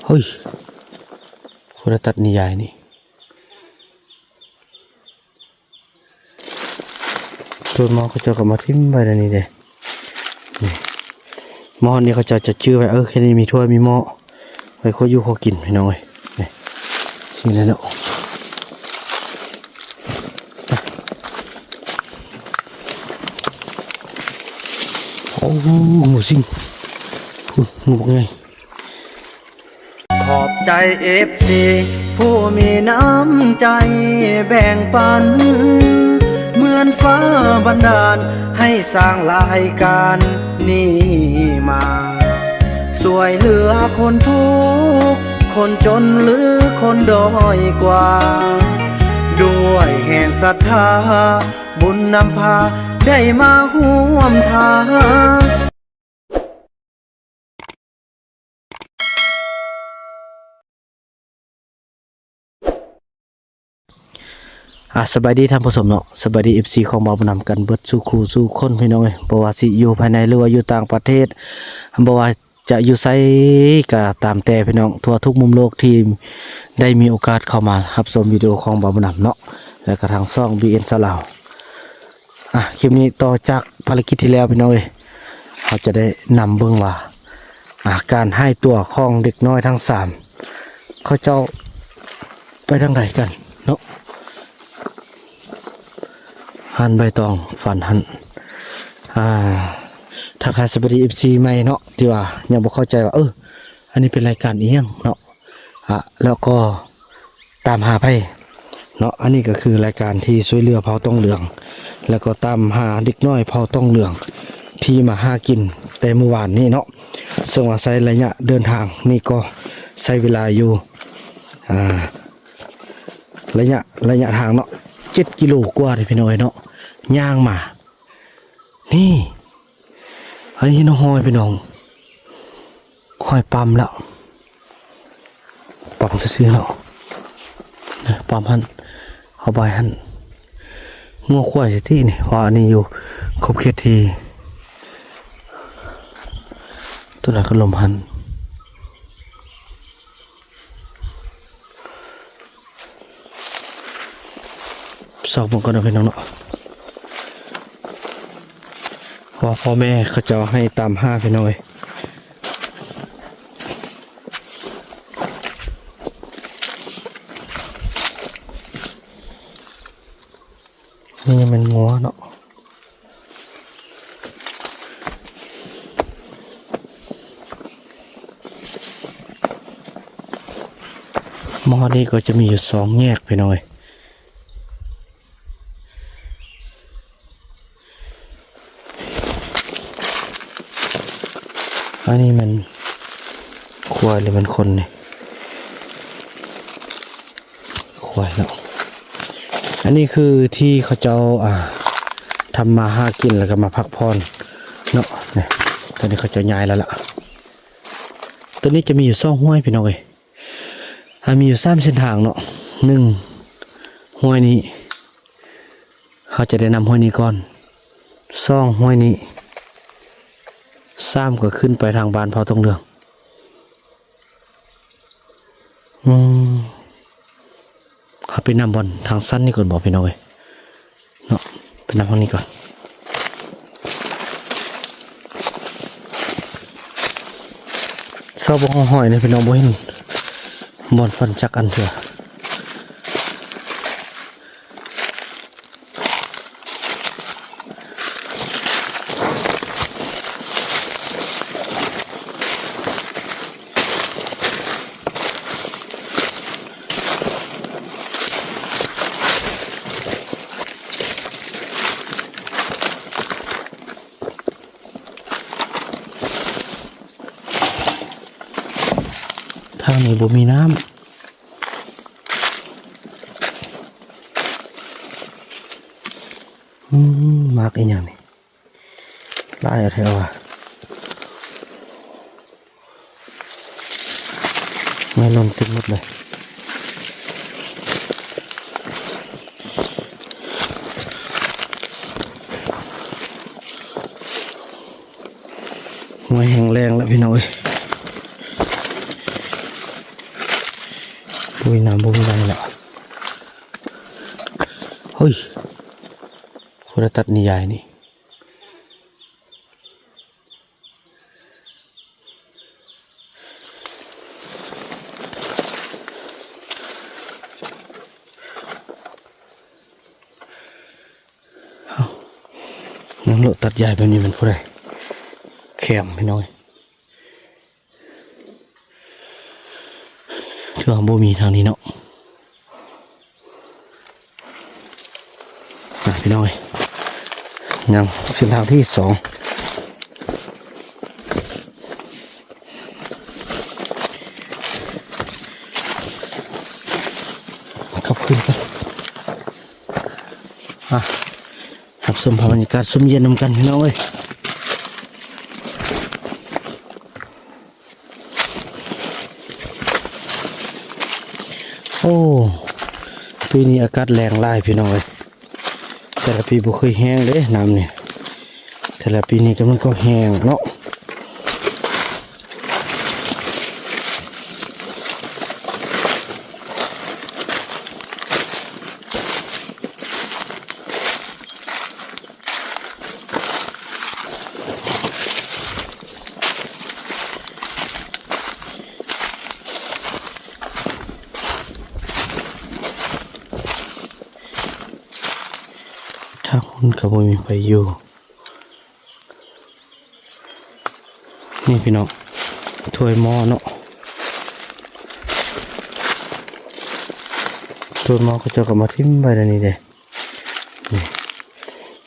ເຮີ້ຍ ຜູ້ໃດຕັດນີ້ ຢາຍນີ້. ໂດນມາ ເຂົາເຈົ້າກໍມາຖິ້ມໄວ້ໃນນີ້ເດ້. ນີ້ ມາຮອດນີ້ ເຂົາເຈົ້າຈະຈື່ໄວ້ ເອີ ແຄ່ນີ້ມີຖ້ວຍມີໝໍ້ ໄວ້ຄົວຢູ່ຄົວກິນ ພີ່ນ້ອງເອີຍ. ນີ້ ຊີ້ແຫຼະເນາະ. ໂອ້ ໝູຊິງ ພຸ້ນ ໝູບັກໃຫຍ່. ຂອບໃຈເອັຟຊີຜູ້ມີນ້ຳໃຈແບ່ງປັນ ເໝືອນຟ້າບັນດານໃຫ້ສ້າງລາຍການນີ້ມາ ຊ່ວຍເຫຼືອຄົນທຸກ ຄົນຈົນ ຫຼື ຄົນດ້ອຍກວ່າ ດ້ວຍແຮງສັດທາ ບຸນນຳພາໄດ້ມາຮ່ວມທາງ. ອ່າ ສະບາຍດີທ່ານຜູ້ຊົມເນາະ, ສະບາຍດີເອັຟຊີຂອງບ່າວບຸນນຳກັນເບິດສູ່ຄູ່ສູ່ຄົນ ພີ່ນ້ອງເອີຍ. ບໍ່ວ່າຊິຢູ່ພາຍໃນ ຫຼືວ່າຢູ່ຕ່າງປະເທດ, ບໍ່ວ່າຈະຢູ່ໃສກໍຕາມແຕ່ ພີ່ນ້ອງ ທົ່ວທຸກມຸມໂລກທີ່ໄດ້ມີໂອກາດເຂົ້າມາຮັບຊົມວິດີໂອຂອງບ່າວບຸນນຳເນາະ ແລະກໍທາງຊ່ອງ ບີເອັນ ຊາວລາວ. ອ່ະ ຄລິບນີ້ຕໍ່ຈາກພາລະກິດທີ່ແລ້ວ ພີ່ນ້ອງເອີຍ, ເຮົາຈະໄດ້ນຳເບິ່ງວ່າ ອ່າ ການຫາຍຕົວຂອງເດັກນ້ອຍທັງສາມ ເຂົາເຈົ້າໄປທາງໃດກັນເນາະ. ຮ້ານໃບຕອງຝັນຫັ້ນ ອ່າ ທັກທາຍສະບາຍດີເອັຟຊີໃໝ່ເນາະ ທີ່ວ່າຍັງບໍ່ເຂົ້າໃຈວ່າ ເອີ ອັນນີ້ເປັນລາຍການອີ່ຫຍັງເນາະ. ອ່າ ແລ້ວກໍ ຕາມຫາໃຜເນາະ. ອັນນີ້ກໍຄືລາຍການທີ່ຊ່ວຍເຫຼືອເຜົ່າຕອງເຫຼືອງ ແລ້ວກໍຕາມຫາເດັກນ້ອຍເຜົ່າຕອງເຫຼືອງທີ່ມາຫາກິນແຕ່ມື້ວານນີ້ເນາະ, ເຊິ່ງວ່າໃຊ້ໄລຍະເດີນທາງນີ້ກໍໃຊ້ເວລາຢູ່ ອ່າ ໄລຍະ ໄລຍະທາງເນາະ ເຈັດກິໂລກວ່າເດ້ ພີ່ນ້ອງເອີຍເນາະ, ຍ່າງມາ. ນີ້ ອັນນີ້ເຫັນຮອຍ ພີ່ນ້ອງ, ຮອຍປ້ຳແລ້ວ, ປ້ຳຊື່ໆເນາະ, ປ້ຳຫັ້ນ ເອົາໄປຫັ້ນ ງົວຄວາຍຊິຕິນີ້, ເພາະວ່າອັນນີ້ຢູ່ຂອບເຂດທີ່ ຕົວນັ້ນກໍລົມຫັ້ນ. ຊອກເບິ່ງກ່ອນເນາະ ພີ່ນ້ອງເນາະ, ເພາະວ່າພໍ່ແມ່ເຂົາເຈົ້າໃຫ້ຕາມຫາ ພີ່ນ້ອງເອີຍ. ນີ້ແມ່ນງົວເນາະ. ໝໍ້ນີ້ກໍຈະມີຢູ່ສອງແຍກ ພີ່ນ້ອງເອີຍ. ອັນນີ້ແມ່ນຄວາຍ ຫຼື ແມ່ນຄົນນີ້? ຄວາຍເນາະ. ອັນນີ້ຄືທີ່ເຂົາເຈົ້າ ອ່າ ທຳມາຫາກິນ ແລ້ວກໍມາພັກຜ່ອນເນາະ. ນີ້ ຕອນນີ້ເຂົາເຈົ້າຍ້າຍແລ້ວລະ. ຕົວນີ້ຈະມີຢູ່ສອງຫ້ວຍ ພີ່ນ້ອງເອີຍ. ອ່າ ມີຢູ່ສາມເສັ້ນທາງເນາະ. ໜຶ່ງ ຫ້ວຍນີ້ ເຮົາຈະໄດ້ນຳຫ້ວຍນີ້ກ່ອນ, ສອງ ຫ້ວຍນີ້, ສາມ ກໍຂຶ້ນໄປທາງບ້ານເຜົ່າຕົງເຫຼືອງ. ອືມ ເຮົາໄປນຳບ່ອນທາງສັ້ນນີ້ກ່ອນບໍ ພີ່ນ້ອງເອີຍ. ເນາະ ໄປນຳທາງນີ້ກ່ອນ. ຊອກເບິ່ງຮ່ອງຮອຍນີ້ ພີ່ນ້ອງ, ບໍ່ເຫັນບ່ອນຝັນຈັກອັນເທື່ອ. ທາງນີ້ບໍ່ມີນ້ຳ. ອືມ ໝາກອີຫຍັງນີ້ ຫຼາຍແທ້ວ່າ. ໄມ້ຫຼົ່ນເຕັມໝົດເລີຍ. ຫ້ວຍແຫ້ງແລ້ງແລ້ວ ພີ່ນ້ອງເອີຍ. ບໍ່ມີນ້ຳ ບໍ່ມີໄມ້ແລ້ວ. ເຮີ້ຍ ຜູ້ໃດຕັດນີ້ ຢາຍນີ້. ເອົ້າ ຍັງເລາະຕັດຢາຍແບບນີ້ແມ່ນຜູ້ໃດ? ແຄມ ພີ່ນ້ອງເອີຍ. ຖືວ່າບໍ່ມີທາງນີ້ເນາະ. ອ່ະ ພີ່ນ້ອງເອີຍ ຍັງເສັ້ນທາງທີສອງ ກັບຄືນໄປ. ອ່ະ ຮັບຊົມພາບບັນຍາກາດຊົມເຢັນນຳກັນ ພີ່ນ້ອງເອີຍ. ໂອ້ ປີນີ້ອາກາດແລ້ງຫຼາຍ ພີ່ນ້ອງເອີຍ. ແຕ່ລະປີບໍ່ເຄີຍແຫ້ງເດ້ນ້ຳນີ້ ແຕ່ລະປີນີ້ກໍມັນກໍແຫ້ງເນາະ. ທາງພຸ້ນກໍບໍ່ມີໃຜຢູ່. ນີ້ພີ່ນ້ອງ ຖ້ວຍໝໍ້ເນາະ ຖ້ວຍໝໍ້ເຂົາເຈົ້າກໍມາຖິ້ມໄວ້ແນວນີ້ເດ້. ນີ້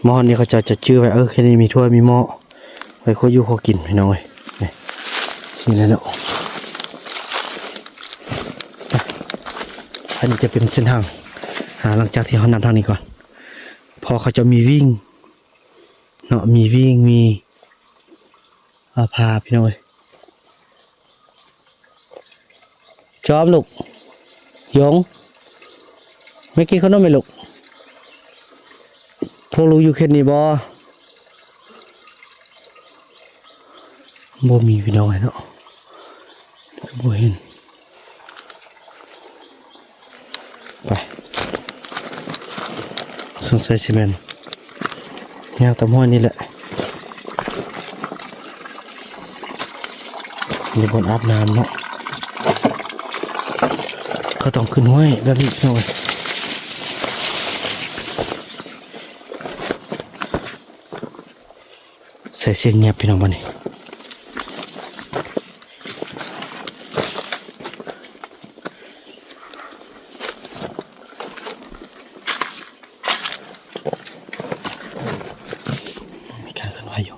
ໝໍ້ນີ້ເຂົາເຈົ້າຈະຈື່ໄວ້ ເອີ ແຄ່ນີ້ມີຖ້ວຍມີໝໍ້ ໄວ້ຄົວຢູ່ຄົວກິນ ພີ່ນ້ອງເອີຍ. ນີ້ ຊີ້ແຫຼະເນາະ. ອັນນີ້ຈະເປັນເສັ້ນທາງ ອ່າ ຫຼັງຈາກທີ່ເຮົານຳທາງນີ້ກ່ອນ ເພາະເຂົາເຈົ້າມີວິ່ງເນາະ ມີວິ່ງ ມີ ອ່າ ພາ ພີ່ນ້ອງເອີຍ. ຈອມລູກ ຢົງ ແມ່ກິນຂະໜົມໄໝລູກ? ພວກລູກຢູ່ເຂດນີ້ບໍ່? ບໍ່ມີ ພີ່ນ້ອງເອີຍເນາະ ກໍບໍ່ເຫັນ. ໄປ ສົງໄສຊິແມ່ນຍ່າງຕາມຫ້ວຍນີ້ແຫຼະ. ມີບ່ອນອາບນ້ຳເນາະ ເຂົາຕ້ອງຂຶ້ນຫ້ວຍແບບນີ້ ພີ່ນ້ອງເອີຍ. ໃສ່ສຽງງຽບ ພີ່ນ້ອງ ບາດນີ້. ມີການເຄື່ອນໄຫວຢູ່.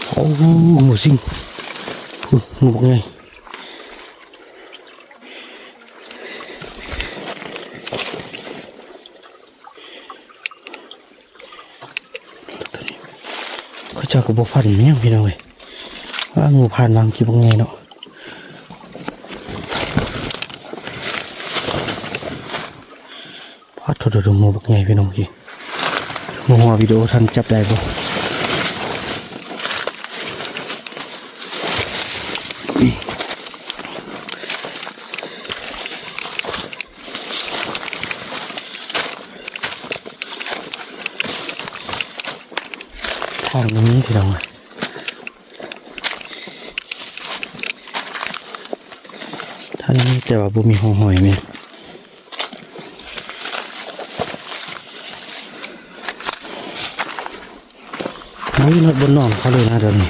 ໂອ້ ໝູຊິງ ພຸ້ນ ໝູບັກໃຫຍ່. ເຂົາເຈົ້າກໍບໍ່ຟັນຫຍັງ ພີ່ນ້ອງເອີຍ. ວ່າ ງູຜ່ານມາ ມັນຄືບັກໃຫຍ່ເນາະ. ປາດໂທ້ ໂທ້ ໂທ້ ງູບັກໃຫຍ່ ພີ່ນ້ອງ ກີ້. ບໍ່ຮູ້ວ່າວິດີໂອທ່ານຈັບໄດ້ບໍ່. ທາງນີ້ ພີ່ນ້ອງເອີຍ. ທ ອັນນີ້ແຕ່ວ່າບໍ່ມີຮ່ອງຮອຍແມ່ນ ບໍ່ມີຮອດບ່ອນນອນເຂົາເລີຍນະດຽວນີ້.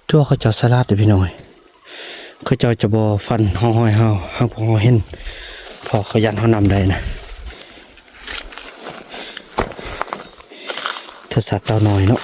ຖືວ່າເຂົາເຈົ້າສະຫຼາດເດ້ພີ່ນ້ອງເອີຍ ເຂົາເຈົ້າຈະບໍ່ຟັນຮ່ອງຮອຍເຮົາ ໃຫ້ພວກເຮົາເຫັນ ເພາະເຂົາຢ້ານເຮົານຳໄດ້ນະ. ທະສາດເຕົານ້ອຍເນາະ.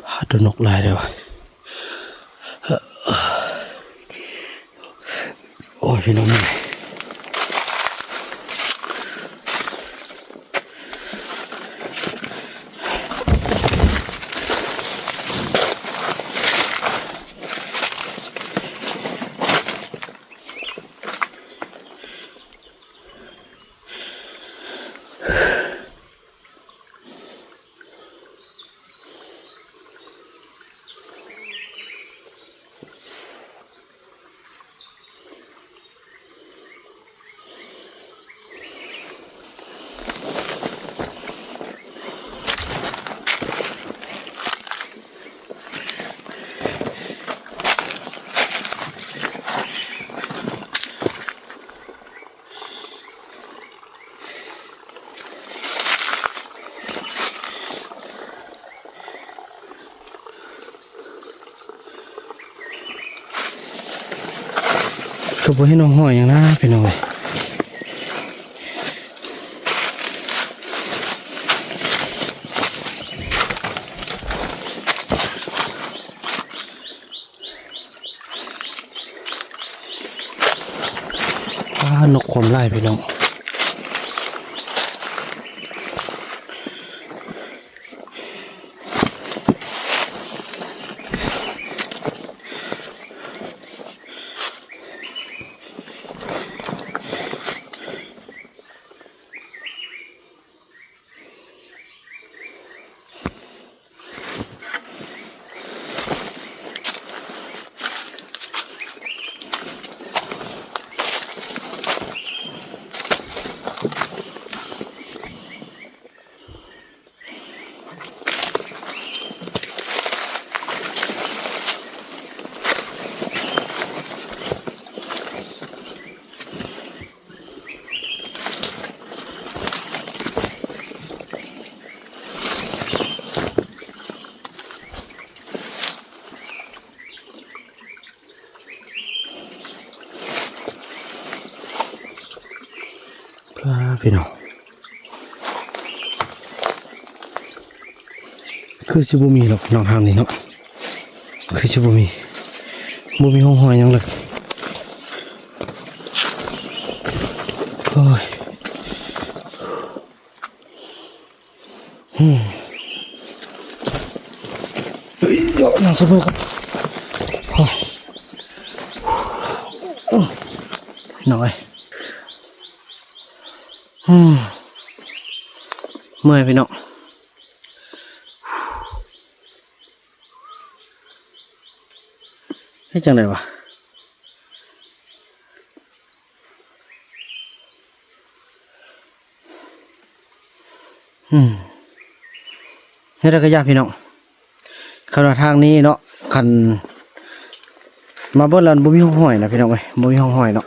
ປາດ ໂຕນົກຫຼາຍເດ້ວະ. ໂອ້ຍ ພີ່ນ້ອງເອີຍ. ກໍບໍ່ເຫັນຮ່ອງຮອຍຫຍັງນະພີ່ນ້ອງເອີຍ. ອ້າ ນົກຄວາມຫຼາຍພີ່ນ້ອງ. ພາ ພີ່ນ້ອງ ຄືຊິບໍ່ມີດອກເນາະ ທາງນີ້ເນາະ ຄືຊິບໍ່ມີ ບໍ່ມີຮ່ອງຮອຍຫຍັງເລີຍ. ໂອ້ຍ ອືມ ເອີຍ ເຍາະ ນັ່ງສະເບີກັນ ໂອ້ຍ ໂອ້ຍ ພີ່ນ້ອງເອີຍ ອືມ ເມື່ອຍພີ່ນ້ອງ. ເຮັດຈັ່ງໃດວະ? ອືມ ເຮັດໃດກະຢ່າພີ່ນ້ອງ ຄັນວ່າທາງນີ້ເນາະ ຄັນມາເບິ່ງແລ້ວບໍ່ມີຮ່ອງຮອຍນະພີ່ນ້ອງເອີຍ ບໍ່ມີຮ່ອງຮອຍເນາະ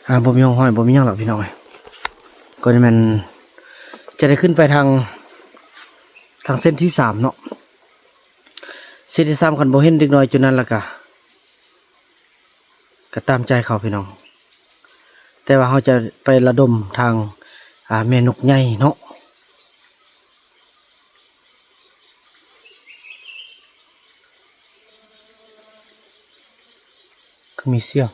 ອ່າ ບໍ່ມີຮ່ອງຮອຍ ບໍ່ມີຫຍັງດອກພີ່ນ້ອງເອີຍ ກໍແມ່ນຈະໄດ້ຂຶ້ນໄປທາງ ທາງເສັ້ນທີສາມເນາະ. ເສັ້ນທີສາມ ຄັນບໍ່ເຫັນເດັກນ້ອຍຈຸດນັ້ນລະກະ ກະຕາມໃຈເຂົາພີ່ນ້ອງ ແຕ່ວ່າເຮົາຈະໄປລະດົມທາງ ອ່າ ແມ່ນົກໃຫຍ່ເນາະ. ຄືມີສຽງ.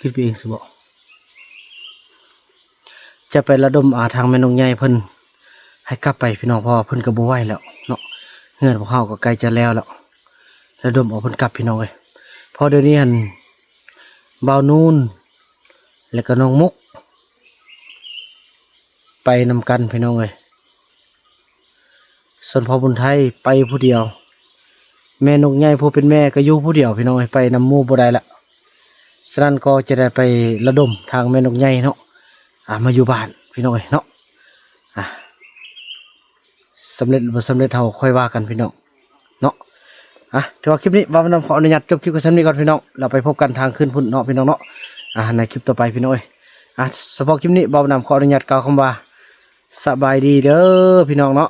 ຄິດໄປເອງຊະບໍ? ຈະໄປລະດົມ ອ່າ ທາງແມ່ນົກໃຫຍ່ເພິ່ນໃຫ້ກັບໄປພີ່ນ້ອງ ເພາະວ່າເພິ່ນກໍບໍ່ໄຫວແລ້ວເນາະ ເຮືອນພວກເຮົາກໍໃກ້ຈະແລ້ວແລ້ວ ລະດົມເອົາເພິ່ນກັບພີ່ນ້ອງເອີຍ ເພາະດຽວນີ້ຫັ້ນ ບ່າວນູນ ແລະກໍນ້ອງມຸກ ໄປນຳກັນພີ່ນ້ອງເອີຍ. ສ່ວນພໍ່ບຸນໄທໄປຜູ້ດຽວ ແມ່ນົກໃຫຍ່ຜູ້ເປັນແມ່ກໍຢູ່ຜູ້ດຽວພີ່ນ້ອງເອີຍ ໄປນຳໝູ່ບໍ່ໄດ້ລະ ສະນັ້ນກໍຈະໄດ້ໄປລະດົມທາງແມ່ນົກໃຫຍ່ເນາະ ອ່າ ມາຢູ່ບ້ານພີ່ນ້ອງເອີຍເນາະ ອ່າ ສຳເລັດບໍ່ສຳເລັດເຮົາຄ່ອຍວ່າກັນພີ່ນ້ອງເນາະ ອ່າ ຖືວ່າຄລິບນີ້ບ່າວນຳຂໍອະນຸຍາດຈົບຄລິບກັນສ່ຳນີ້ກ່ອນພີ່ນ້ອງ ແລ້ວໄປພົບກັນທາງຄືນພຸ້ນເນາະພີ່ນ້ອງເນາະ ອ່າ ໃນຄລິບຕໍ່ໄປພີ່ນ້ອງເອີຍ ອ່າ ສະເພາະຄລິບນີ້ບ່າວນຳຂໍອະນຸຍາດກ່າວຄຳວ່າ ສະບາຍດີເດີພີ່ນ້ອງເນາະ.